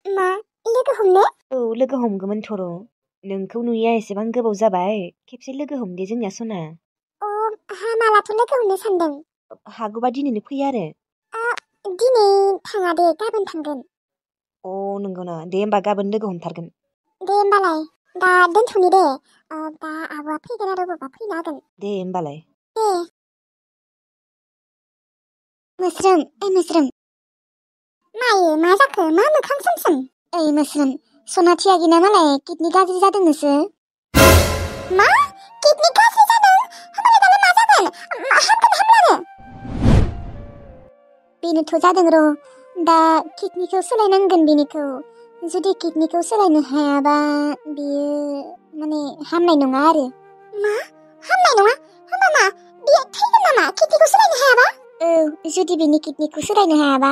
मा लोगो हमनो? औ लोगो हमगौमोन थर'। नोंखौ नुयिया एसेबां गोबाव जाबाय। खेबसे लोगो हमदे जोंनिया सना। हा मालाथो लोगो हमनो सानदों? हागौबा दिनैनो फै आरो। दिनै थाङा दे गाबोन थांगोन। नंगौना? दे होमबा गाबोन लोगो हमथारगोन। दे होमबालाय दा दोनथ'नि दे। दा आब'आ फैगोन आरो बबा फैनो हागोन। दे होमबालाय। दे। मोस्रोम। मायो मा जाखो? मा मोखां सोमसोम? ओइ मोस्रोम, सनाथि आगैना मालाय किडनि गाज्रि जादों नोसो। मा? किडनि गाज्रि जादों? होमबालाय दालाय मा जागोन? हामलानो? बेनोथ' जादों र'। दा किडनिखौ सोलायनांगोन बेनिखौ। जुदि किडनिखौ सोलायनो हायाबा बियो माने हामनाय नङा आरो। मा? हामनाय नङा? होमबा मा? बियो थैगोन नामा किडनिखौ सोलायनो हायाबा? जुदि बिनि किडनिखौ सोलायनो हायाबा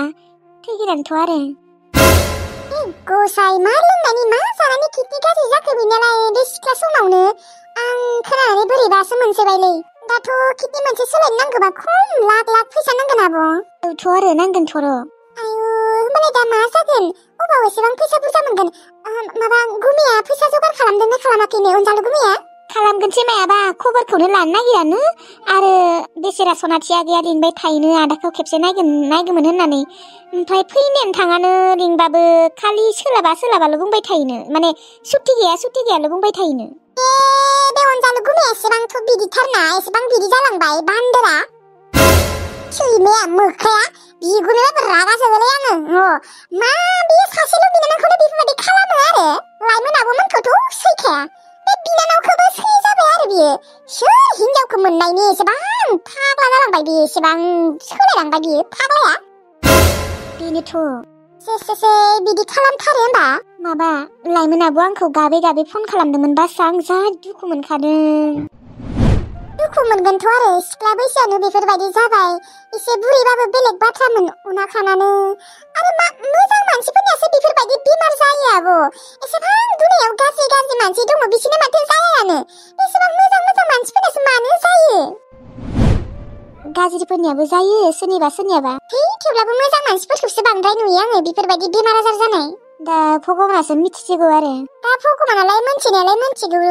थैगोनथ' आरो। गसाइ मा लोंनायनि मा जानानै किडनि गाज्रि जाखो बिनियालाय बे सिख्ला समावनो? आं खोनानानै बोरैबासो मोनसोबायलै। दाथ' किडनि मोनसे सोलायनो नांगौबा खम लाख फैसा नांगोन आब'। औथ' आरो नांगोनथ' र'। आयु होमबालाय दा मा जागोन? अबाव एसेबां फैसा बुरजा मोनगोन? माबा गुमिया फैसा जगार खालामदोंना खालामाखैनो अनजालु गुमिया? खालामगोनसै मायाबा खबरखौनो लानो नागिरानो। आरो बेसेरा सनाथि आगैया लिंबाय थायोनो आदाखौ खेबसे नायगौमोन होननानै। ओमफ्राय फैनोनो थाङानो लिंबाबो खालि सोलाबाल' बुंबाय थायोनो। माने सुथि गैयाल' बुंबाय थायोनो। बे अनजालु गुमिया एसेबांथ' बिदिथारना एसेबां बिदि जालांबाय बान्दोरा। सैमाया मोख्राया बिगुमैयाबो रागा जोङोलै आङो। मा बियो सासेल' बिनानावखौनो बेफोरबायदि खालामो आरो। लाइमोन आब'मोनखौथ' सैखाया। बे बिनानावखौबो सै जाबाय आरो बियो। सोर हिनजावखौ मोननायनि एसेबां फाग्ला जालांबाय बियो, एसेबां सोलायलांबाय बियो फाग्लाया। बेनोथ' से बिदि खालामथारो होनबा? माबा लाइमोन आब'आ आंखौ गाबै फन खालामदोंमोन बासा आं जा दुखु मोनखादों। दुखु मोनगोनथ' आरो सिख्ला बैसोआनो बेफोरबायदि जाबाय। एसे बुरैबाबो बेलेग बाथ्रामोन उना खानानो। आरो मा मोजां मानसिफोरनियासो बेफोरबायदि बेमार जायो आब'। एसेबां दुनियाव गाज्रि मानसि दङ बिसोरनो माथो जायानो। एसेबां मोजां मानसिफोरनासो मानो जायो? गाज्रिफोरनियाबो जायो सोरनियाबा। थेवब्लाबो मोजां मानसिफोरखौसो बांद्राय नुयो आङो बेफोरबायदि बेमार आजार जानाय। दा भगबानासो मिथिसिगौ आरो। दा भगबानालाय मोनथिनायालाय मोनथिगौ।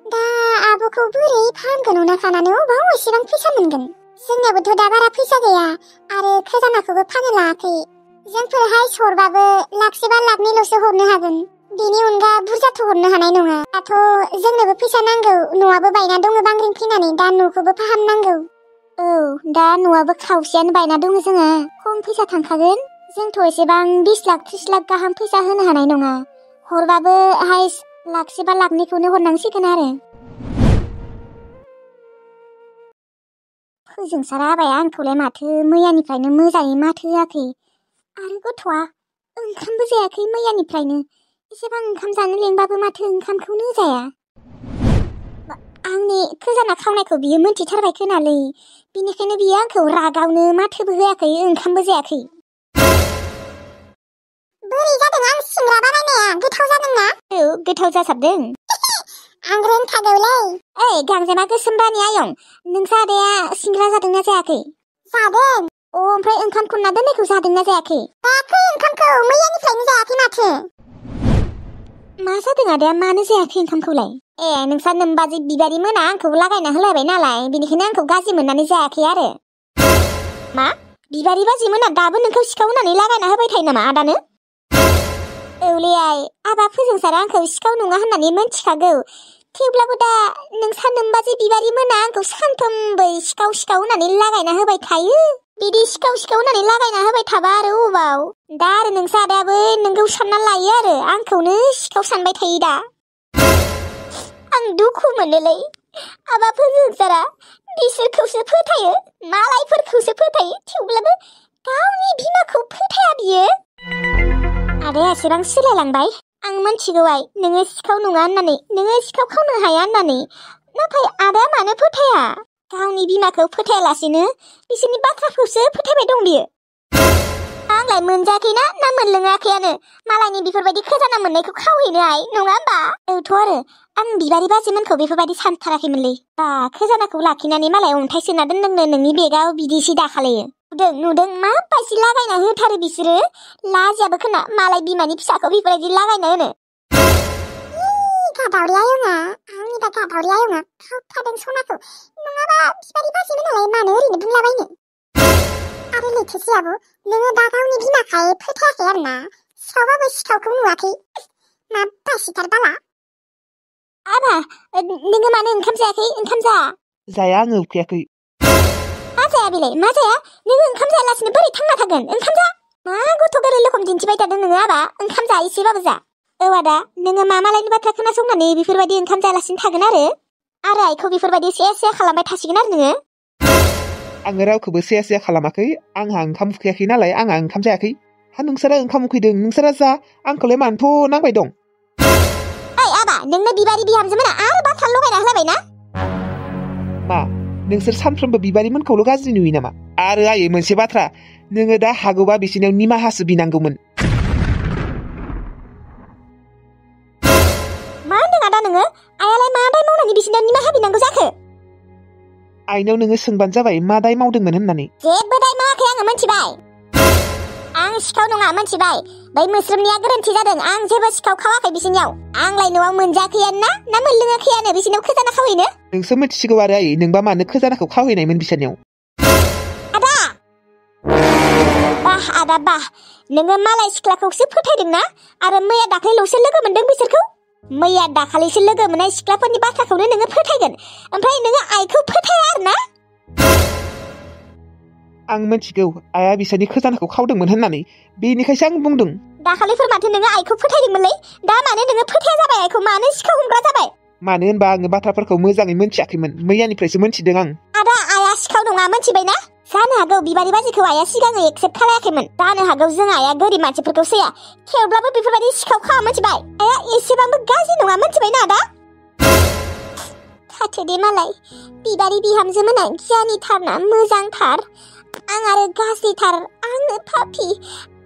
दा आब'खौ बोरै फाहामगोन उना खानानै अबाव एसेबां फैसा मोनगोन? जोंनियाबोथ' दा बारा फैसा गैया आरो खजानाखौबो फाननो लायाखै। जोंफोरहाय हरबाबो लाखसेबा लाखनैल'सो हरनो हागोन। बेनि अनगा बुरजाथ' हरनो हानाय नङा। दाथ' जोंनोबो फैसा नांगौ। न'आबो बायना दङ बांग्रिं फैनानै दा न'खौबो फाहामनांगौ। औ दा न'आबो खावसेयानो बायना दङ जोंहा। खम फैसा थांखागोन। जोंथ' एसेबां 20 लाख 30 लाख गाहाम फैसा होनो हानाय नङा। हरबाबो हाइस लाखसेबा लाखनैखौनो हरनांसिगोन आरो। फोजोंसार हाबाया आंखौलाय माथो मैयानिफ्रायनो मोजाङै माथो होआखै। आरो गथ'आ ओंखामबो जायाखै मैयानिफ्रायनो। एसेबां ओंखाम जानो लेंबाबो माथो ओंखामखौनो जाया। आंनि खजाना खावनायखौ बियो मोनथिथारबाय खोनालै। बिनिखायनो बियो आंखौ रागावनो माथोबो होआखै ओंखामबो जायाखै। बोरै जादों आं सिंग्रा बानायनाया? गोथाव जादोंना? औ गोथाव जासाबदों। आं रोंखागौलै। ओइ गांजेमा गोसोमबानि आयं, नोंसा आदाया सिंग्रा जादोंना जायाखै? जादों। ओमफ्राय ओंखाम खुरना दोननायखौ जादोंना जायाखै? जायाखै ओंखामखौ मैयानिफ्रायनो जायाखै माथो। मा जादों आदाया मानो जायाखै ओंखामखौलाय? नोंसा नोमबाजै बिबारि मोना आंखौ लागायना होलायबाय नालाय बेनिखायनो आंखौ गाज्रि मोननानै जायाखै आरो। मा? बिबारि बाजै मोना दाबो नोंखौ सिखाव होनानै लागायना होबाय थायो नामा आदानो? औलै आइ, आबा फोजोंसारा आंखौ सिखाव नङा होननानै मोनथिखागौ। थेवब्लाबो दा नोंसा नोमबाजै बिबारि मोना आंखौ सानफ्रोमबो सिखाव होननानै लागायना होबाय थायो। बिदि सिखाव होननानै लागायना होबाय थाबा आरो अबाव? दा आरो नोंसा आदायाबो नोंखौ सानना लायो आरो आंखौनो सिखाव सानबाय थायो दा। आं दुखु मोनोलै। आबा फोजोंसारा बिसोरखौसो फोथायो, मालायफोरखौसो फोथायो, थेवब्लाबो गावनि बिमाखौ फोथाया बियो। आदाया एसेबां सोलायलांबाय। आं मोनथिगौ आइ, नोङो सिखाव नङा होननानै, नोङो सिखाव खावनो हाया होननानै। नाथाय आदाया मानो फोथाया? गावनि बिमाखौ फोथायालासेनो बिसोरनि बाथ्राखौसो फोथायबाय दं बियो। आंलाय मोनजायाखैना ना मोनलोङाखैयानो मालायनि बेफोरबायदि खजाना मोननायखौ खावहैनो आइ, नङा होमबा? औथ' आरो आं बिबारि बाजैमोनखौ बेफोरबायदि सानथाराखैमोनलै। खजानाखौ लाखिनानै मालाय अन्थाइ सोना दोनदोंनो नोंनि बेगाव बिदिसो दाखालायो। नुदों मा बायदि लागायना होथारो बिसोरो लाजियाबो खोना मालाय बिमानि फिसाखौ बेफोरबायदि लागायना होनो गादावरि आयंआ आंनिबा गादावरि आयंआ खावथादों सनाखौ नङाबा बिबारि बाजैमोन नालाय मानो ओरैनो बुंलाबायनो आरो लैथोसै आब' नोङो दा गावनि बिमाखाय फोथायाखै आरोना सिखावबाबो सिखावखौ नुवाखै मा बासिथार बाला आबा नोङो मानो ओंखाम जायाखै ओंखाम जाया आङो उखैयाखै मा जाया बेलाय मा जाया नोङो ओंखाम जायालासिनो बोरै थांना थागोन ओंखाम जा मा गथ' गोरलै रखम दिन्थिबाय थादों नोङो आबा ओंखाम जा एसेबाबो जा औ आदा नोङो मा मालायनि बाथ्रा खोनासंनानै बेफोरबायदि ओंखाम जायालासिनो थागोन आरो आइखौ बेफोरबायदि सेया खालामबाय थासिगोन आरो नोङो आङो रावखौबो सेया खालामाखै आंहा ओंखाम उखैयाखै नालाय आंहा ओंखाम जायाखै हा नोंसोरा ओंखाम उखैदों नोंसोरा जा आंखौलाय मानोथ' नांबाय दं ओइ आबा नोंनो बिबारि बिहामजोमोना आरो बाथ्रा लगायना होलायबायना मा नोंसोर सानफ्रोमबो बिबारिमोनखौल' गाज्रि नुयो नामा आरो आयै मोनसे बाथ्रा नोङो दा हागौबा बिसोरनियाव निमाहासो बिनांगौमोन मा होनदों आदा नोङो आइयालाय मा दाय मावनानै बिसोरनियाव निमाहा बिनांगौ जाखो आइनाव नोङो सोंबानो जाबाय मा दाय मावदोंमोन होननानै जेबो दाय मावाखै आङो मिथिबाय आं सिखाव नङा मिथिबाय बै मोस्रोमनिया गोरोन्थि जादों आं जेबो सिखाव खावाखै बिसोरनियाव आंलाय न'आव मोनजाखैयानो ना मोनलोङाखैयानो बिसोरनियाव खोजाना खावहैनो नोंसो मिथिसिगौ आरो आयै नोंबा मानो खोजानाखौ खावहैनायमोन बिसोरनियाव आदा बाह आदा बाह नोङो मालाय सिख्लाखौसो फोथायदोंना आरो मैया दाख्लैल'सो लोगो मोनदों बिसोरखौ मैया दाखालिसो लोगो मोननाय सिख्लाफोरनि बाथ्राखौनो नोङो फोथायगोन ओमफ्राय नोङो आइखौ फोथाया आरोना आं मिथिगौ आइया बिसोरनि खोजानाखौ खावदोंमोन होननानै बेनिखायसो आं बुंदों दाखालिफोर माथो नोङो आइखौ फोथायदोंमोनलै दा मानो नोङो फोथाया जाबाय आइखौ मानो सिखाव हमग्रा जाबाय मानो होनबा आङो बाथ्राफोरखौ मोजाङै मिथियाखैमोन मैयानिफ्रायसो मिथिदों आं आदा आइया सिखाव नङा मिथिबायना जानो हागौ बिबारि बाजिखौ आइया सिगाङै एक्सेप्ट खालायाखैमोन जानो हागौ जों आइया गोरिब मानसिफोरखौ सैया थेवब्लाबो बेफोरबायदि सिखाव खावा मिथिबाय आइया एसेबांबो गाज्रि नङा मिथिबायना आदा खाथो दे मालाय बिबारि बिहामजोमोना गियानिथारना मोजांथार आं आरो गाज्रिथार आंनो पापि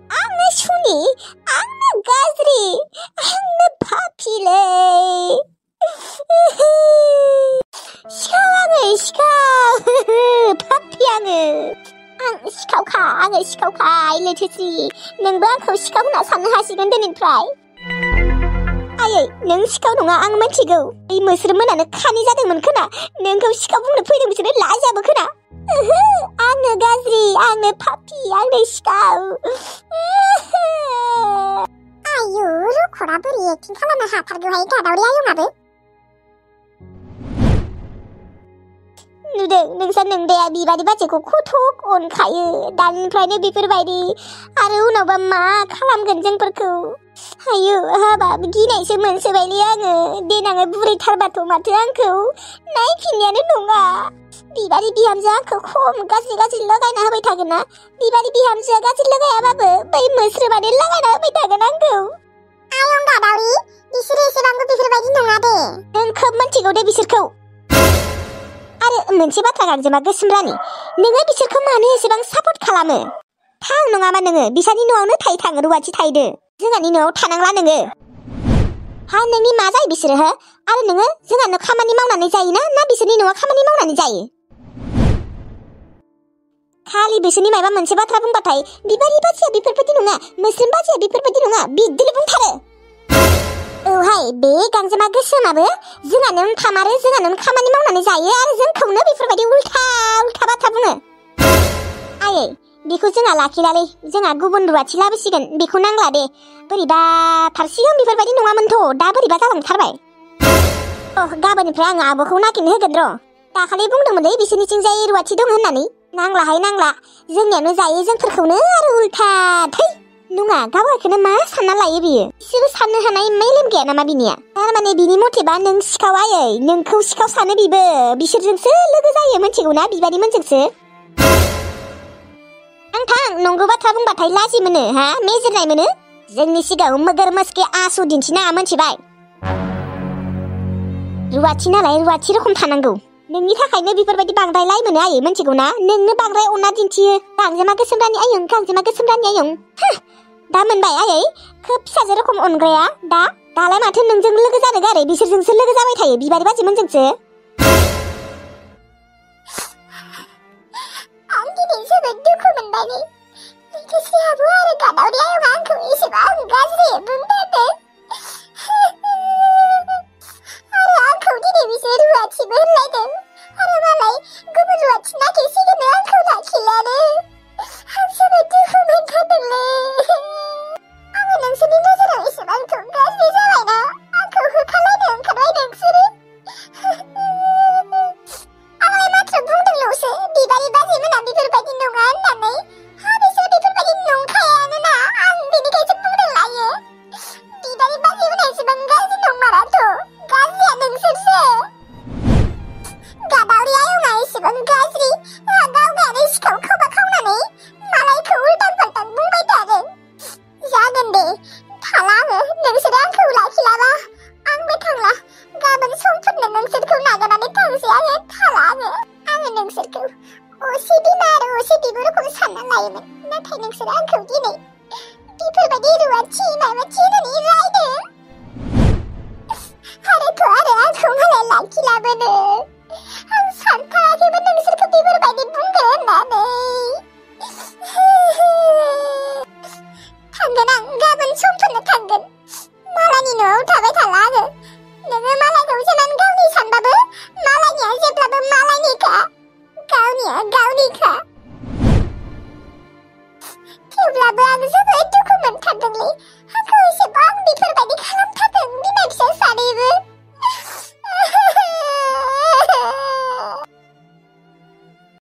आंनो सुनि आंनो गाज्रि आंनो पापिलै सिखाव आङो सिखाव पापि आङो सिखावखा लैथोस्रि नोंबो आंखौ सिखाव होनना साननो हासिगोन दिनैनिफ्राय आयै नों सिखाव नङा आं मिथिगौ बै मोस्रोममोनानो खानि जादोंमोन खोना नोंखौ सिखाव बुंनो फैदों बिसोरो लाजाबो खोना आंनो गाज्रि आंनो पापि आंनो सिखाव आयु रुखरा बोरै एक्टिं खालामनो हाथारगौहाय गादावरि आयंआबो नुदों नोंसा नोंदाया बिबारि बाजैखौ खथ'क अनखायो दानिफ्रायनो बेफोरबायदि आरो उनावबा मा खालामगोन जोंफोरखौ आयु हाबाब गिनायसो मोनसोबायलै आङो देनाङै बुरैथारबाथ' माथो आंखौ नायफिननायानो नङा बिबारि बिहामजोआ आंखौ खम गाज्रि लगायना होबाय थागोन ना बिबारि बिहामजोआ गाज्रि लगायाबाबो बै मोस्रोमानो लगायना होबाय थागोन आंखौ आयं गादावरि बिसोरो एसेबांबो बेफोरबायदि नङा दे नों खोब मिथिगौ दे बिसोरखौ आरो मोनसे बाथ्रा गांजेमा गोसोम रानि नोङो बिसोरखौ मानो एसेबां सापर्ट खालामो थां नङाबा नोङो बिसोरनि न'आवनो थां रुवाथि थाहैदो जोंहानि न'आव थानांला नोङो हा नोंनि मा जायो बिसोरो हो आरो नोङो जोंहानो खामानि मावनानै जायोना ना बिसोरनि न'आव खामानि मावनानै जायो खालि बिसोरनि माबा मोनसे बाथ्रा बुंबाथाय बिबारि बाजिया बेफोरबायदि नङा मोस्रोम बाजिया बेफोरबायदि नङा बिदिल' बुंथारो औहाय बे गांजेमा गोसोमाबो जोंहानो थामारो जोंहानो खामानि मावनानै जायो आरो जोंखौनो बेफोरबायदि उल्था बाथ्रा बुङो आयै बेखौ जोंहा लाखिलालै जोंहा गुबुन रुवाथि लाबोसिगोन बेखौ नांला दे बोरैबा थारसिगोन बेफोरबायदि नङामोनथ' दा बोरैबा जालांथारबाय गाबोननिफ्राय आङो आब'खौ नागिरनो होगोन र' दाखालि बुंदोंमोनलै बिसोरनिथिंजाय रुवाथि दं होननानै नांला जोंनियानो जायो जोंफोरखौनो आरो उल्था थै नङा गावखौनो मा सानना लायो बियो बिसोरबो साननो हानाय मेलेम गैया नामा बिनिया थारमाने बिनि मथेबा नों सिखाव आयै नोंखौ सिखाव सानो बिबो बिसोरजोंसो लोगो जायो मिथिगौना बिबारिमोनजोंसो थां नंगौ बाथ्रा बुंबाथाय लाजि मोनो हा मेजेरनाय मोनो जोंनि सिगाङाव मोगोर मोसके आसु दिन्थिनाङा मिथिबाय रुवाथि नालाय रुवाथि रखम थानांगौ नोंनि थाखायनो बेफोरबायदि बांद्राय लाइ मोनो आयै मिथिगौना नोंनो बांद्राय अनना दिन्थियो गांजेमा गोसोम रानि आयं दा मोनबाय आयै खोब फिसाजो रखम अनग्राया दालाय माथो नोंजों लोगो जानो गारै बिसोरजोंसो लोगो जाबाय थायो बिबारि बाजिमोनजोंसो आं दिनैसो जोबोद दुखु मोनबायलै लोगोसे आब' आरो गादावरि आयंआ आंखौ एसेबां गाज्रि बुंथारदों आरो आंखौ दिनै बिसोर रुवाथिबो होनलायदों आरो मालाय गुबुन रुवाथि नागिरसिगोननो आंखौ लाखिलानो आं जोबोद दुखु मोनथारदोंलै आङो नोंसोरनि नोजोराव एसेबांथ' गाज्रि जाबायना आंखौ होखालायनो ओंखारबाय नोंसोरो आंलाय माथ्र बुंदोंल'सो बिबारि बाजैमोना बेफोरबायदि नङा होननानै बिसोर बेफोरबायदि नंखायानोना आं बेनिखायसो बुंदों लायो बिबारि बाजैमोना एसेबां गाज्रि नंमाराथ' गाज्रिया नोंसोरसो गादावरि आयंआ एसेबां गाज्रि गावगायानो सिखाव खावबा खावनानै मालायखौ उल्टां फाल्टां बुंबाय थादों जागोन दे थाला आङो नोंसोरो आंखौ लाखिलाबा आंबो थांला गाबोन समफोरनो नोंसोरखौ नागारनानै थांसै थाला आङो नोंसोरखौ असे बिमा आरो असे बिब' रोखोम सानना लायोमोन नाथाय नोंसोरो आंखौ दिनै बेफोरबायदि रुवाथि माबाथि होननानै रायदों आरोथ' आरो आंखौ मालाय लाखिलाबोनो आं सानथाराखैमोन नोंसोरखौ बेफोरबायदि बुंगोन होननानै